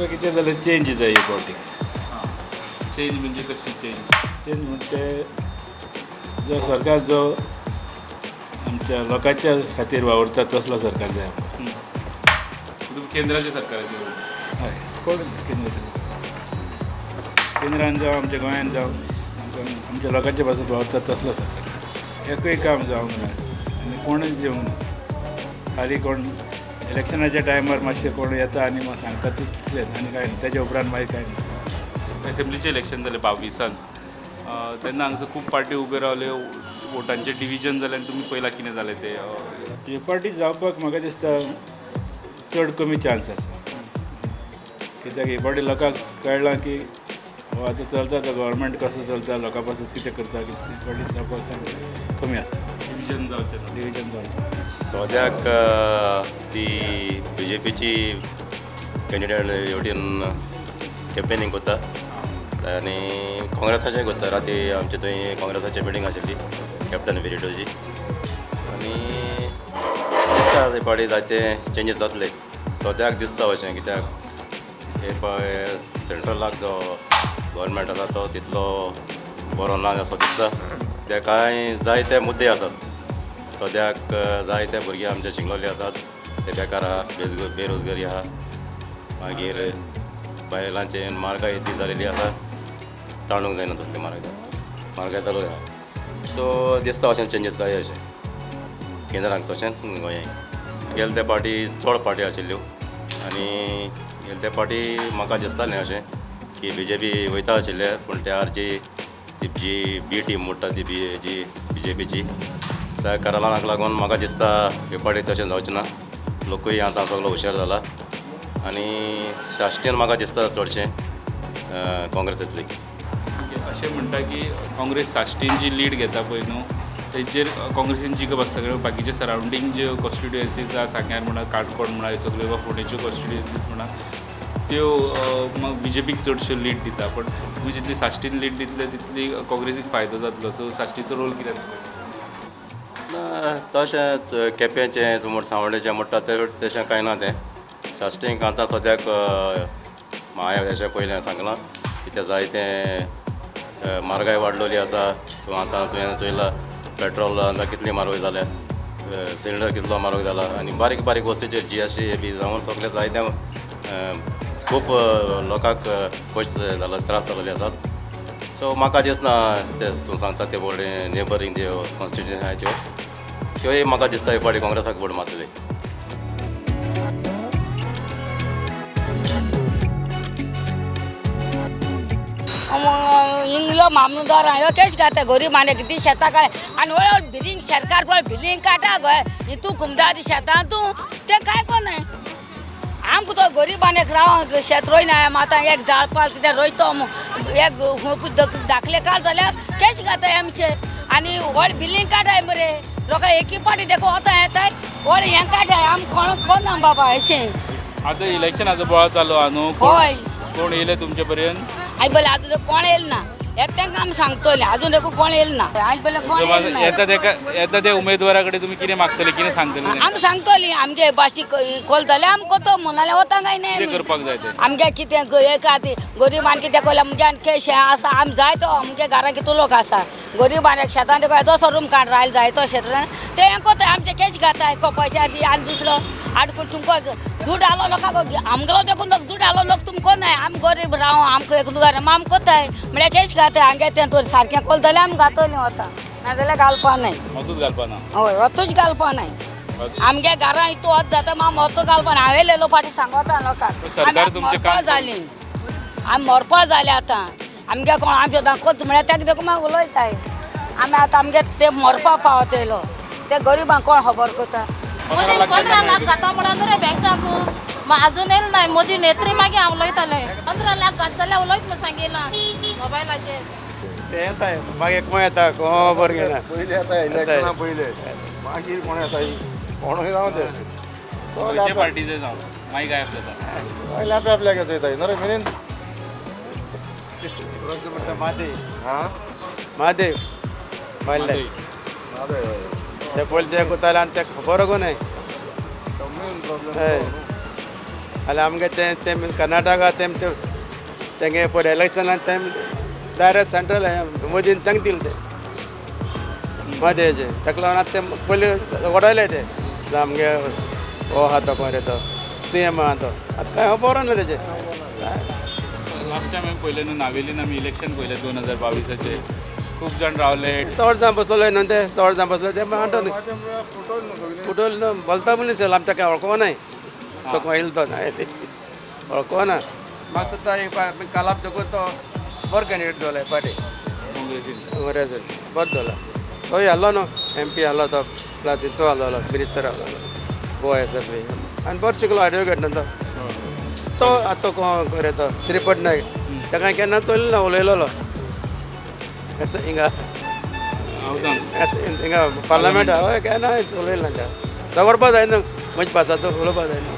आमकां कितें जाल्यार चेंज जाय ही फावटी. चेंज म्हणजे कशी चेंज? चेंज म्हणजे जो सरकार जो आमच्या लोकांच्या खातीर वावुरता तसलो सरकार जाय आमकां. तुमी केंद्राच्या सरकाराची? हय, कोण केंद्राचे, केंद्रान जावं आमच्या गोंयान जावं, आमकां आमच्या लोकांच्या पासत वावुरता तसलो सरकार. एकूय काम जावंक ना आनी कोणूच येवंक ना. खाली कोण इलेक्शनाच्या टायमार मातशें कोण येता आनी सांगता तितलेंच आनी कांय ना. तेच्या उपरांत मागीर कांय ना. एसेंब्लीचें इलेक्शन जालें 22 तेन्ना हांगासर खूब पार्टी उब्यो रावल्यो, वोटांचें डिविजन जालें आनी तुमी पळयलां कितें जालें तें. ही पार्टी जावपाक म्हाका दिसता चड कमी चान्स आसा, कित्याक ही पार्टी लोकांक कळ्ळां की हो आतां चलता तो गव्हर्मेंट कसो चलता, लोकां पासून कितें करता, कितें पार्टी जावपाक सामकें कमी आसा. डिविजन जावचें ना. डिविजन जावचें. सद्याक ती बी जे पीची कॅन्डिडेट हेवटेन कॅम्पेनींग करता आनी काँग्रेसाचें करता. राती आमचे थंय काँग्रेसाची मिटींग आशिल्ली कॅप्टन विरिटोची, आनी दिसता हे फावटी जायते चेंजीस जातले. सद्याक दिसता अशें, कित्याक हे पळय सेंट्रलाक जो गव्हर्मेंट आसा तो तितलो बरो ना असो दिसता. ते कांय जायते मुद्दे आसात सद्याक, जायते भुरगे आमचे शिंगलोले आसात ते बेकार आहा, बेरोजगारी आहा, मागीर बायलांचे म्हारगाय ती जालेली आसा, ताणूंक जायना तसली म्हारगाय, म्हारगाय चालू आहा. सो दिसता अशें चेंजीस जाय अशें केंद्राक तशेंच गोंयांक. गेले ते पार्टी चड पार्टी आशिल्ल्यो आनी गेले ते पार्टी म्हाका दिसतालें अशें की बी जे पी वयता आशिल्ले, पूण त्या जी ती जी बी टीम म्हणटा ती बी जी बी जे पीची त्या कारणाक लागून म्हाका दिसता हे पार्टी तशें जावचें ना. लोकूय आतां सगलो हुशार जाला आनी साश्टीन म्हाका दिसता चडशें काँग्रेस येतली. अशें म्हणटा की काँग्रेस साश्टीन जी लीड घेता पळय न्हू तेचेर काँग्रेसीन जिखप आसता, कारण बाकीचे सरावंडींग ज्यो कॉन्स्टिट्युएन्सीज आसा, सांग्यार म्हणा, काणकोण म्हणा, सगळ्यो वा फोंडेच्यो कॉन्स्टिट्युएन्सीज म्हणा, त्यो बी जे पीक चडश्यो लीड दिता. पण तुमी जितली साश्टीन लीड दितले तितली काँग्रेसीक फायदो जातलो. सो साश्टीचो रोल कितें आसतलो? ना तशें केपेंचें तूं सांवड्डेचें म्हणटा तें तशें कांय ना. तें साश्टीक आतां सद्याक हांवें अशें पयलें सांगलां कित्याक जायतें म्हारगाय वाडलेली आसा. तूं आतां तुवें चोयला पेट्रोल आतां कितली म्हारग जाल्या, सिलिंडर कितलो म्हारग जाला, आनी बारीक बारीक वस्तूचेर जी एस टी बी जावन सगळें जायते खूब लोकांक कश्ट जाला, त्रास जालेले आसात. सो म्हाका दिसना ते तूं सांगता ते व्हडले नेबरींग ज्यो कॉन्स्टिट्युएन्सी आसा त्यो त्योय म्हाका दिसता हे फावटी काँग्रेसाक वोट मारतले. इंगलो मामलदार ह्यो केश घाता गरीब आनी कितें शेतां काय आनी व्हड बिलिंग सरकार पळय बिलिंग काडटा गो हितू घुमता ती शेतां तूं तें कांय कोन्नाय. आमकां तो गरीब आनी राव शेत रोयना आतां एक जाळपाल कितें रोयतो एक दाखले काड जाल्यार केश घाताय आमचे आनी व्हड बिलिंग काडाय मरे रोकडे एकी पाटी देखो वता येताय व्हड हें काडाय आमकां कोण कोन्ना बाबा अशें. आतां इलेक्शनाचो बोवाळ चालू आहा न्हू, हय कोण येयले तुमचे पर्यंत? आयज पयलें आजून कोण येयले ना, येता तांकां आमी सांगतले, आजून देखून कोण येयले ना, आयज पयलें कोण येयले ना. येता तेका येता त्या उमेदवारा कडेन तुमी कितें मागतले, कितें सांगतले? आमी सांगतली आमगे भाशी कोल जाल्यार आमी कोतो म्हूण, नाल्यार वता काय न्ही. कितें करपाक जाय तें आमगे कितें एक आतां गरीबान कितें कोल्यार आमगे आनी केश हें आसा, आमी जाय तो आमगे घरान कितलो लोक आसा गरीब आनी शेतान देखून येदोसो रूम काड रायलो जाय तो शेतान तें हें कोताय आमचे केश घाताय कोपाचे दी आनी दुसरो आडकून तुमकां दूद आलो लोकांक आमगेलो देखून दूद आलो लोक तुमकां नाय, आमी गरीब राव आमकां एक दुगार आम कोताय म्हळ्यार केश घाताय हांगे तें तर सारकें कोल जाल्यार आमी घातली वता, नाजाल्यार घालपा नाय. वतूच घालपा ना? हय वतूच घालपा नाय. आमगे घरां इतू वत जाता मागीर वतू घालपा ना. हांवें लेलो फाटीं सांगता लोकांक सरकार तुमचें काम जाली, आमी मरपा जाले आतां आमगे कोण आमचे दाखोच म्हळ्यार ताका देखून मागीर उलयताय आमी आतां आमगे ते मरपा पावतलो ते गरिबांक कोण खबर करता. मोदी 15 लाख घाता म्हणून रे बँकाक अजून येयले नाय. मोदी नेत्री मागीर हांव उलयतालें 15 लाख घात जाल्यार उलयत म्हूण सांगिलां मोबायलाचेर. ते येताय मागीर कोण येता खबर घेना. पयलीं येता इलेक्शना पयलें, मागीर कोण येता कोणूय जावं ते खंयचे पार्टीचे जावं मागीर गायब जाता. पयलीं आपल्या आपल्याक येता न्हू रे मिनीन. म्हणटा म्हादेव, हां म्हादेव मारले ते पयलीं ते कोताले आनी ते खबर गो न्हय. Main problem. जाल्यार आमगे तें तें कर्नाटका तें तेंगे पळय इलेक्शनान तें डायरेक्ट सेंट्रल मोदीन तांकां दिलें तें म्हादयचें. ताका लागून आतां तें पयलीं वडयले ते आमगे हो आहा तो कोण रे तो सीएम आहा तो आतां कांय खबर ना तेजें. लास्ट टायम आमी पळयलें न्हू नावेलीन आमी इलेक्शन पळयलें 2022चें, खूब जाण रावले. चड जाण बसलेले न्हू ते, चड जाण बसले ते म्हणटा न्हू फुटोल न्हू बोलता मनीस आमकां कांय वळखो नाय तो खंय येयलो तो नाय वळखो ना. म्हाका सुद्दां एक कालाप देखून तो बरो कॅन्डिडेट दवरला पाटी काँग्रेसीन काँग्रेसीन बरो दवरला. तोय आहलो न्हू एमपी आहलो तो प्लस हितू आहलोलो मिनिस्टर आहलोलो गोवा एसेंब्ली आनी बरो शिकलो एडवोकेट न्हू तो. तो आतां कोण रे तो श्रीपट नायक ताका केन्ना चल्लो ना उलयलोलो एस हिंगा हिंगा पार्लमेंट हय केन्ना उलयलो ना. झगडपा जाय न्हू म्हजे भासाचो उलोवपा जाय न्हू.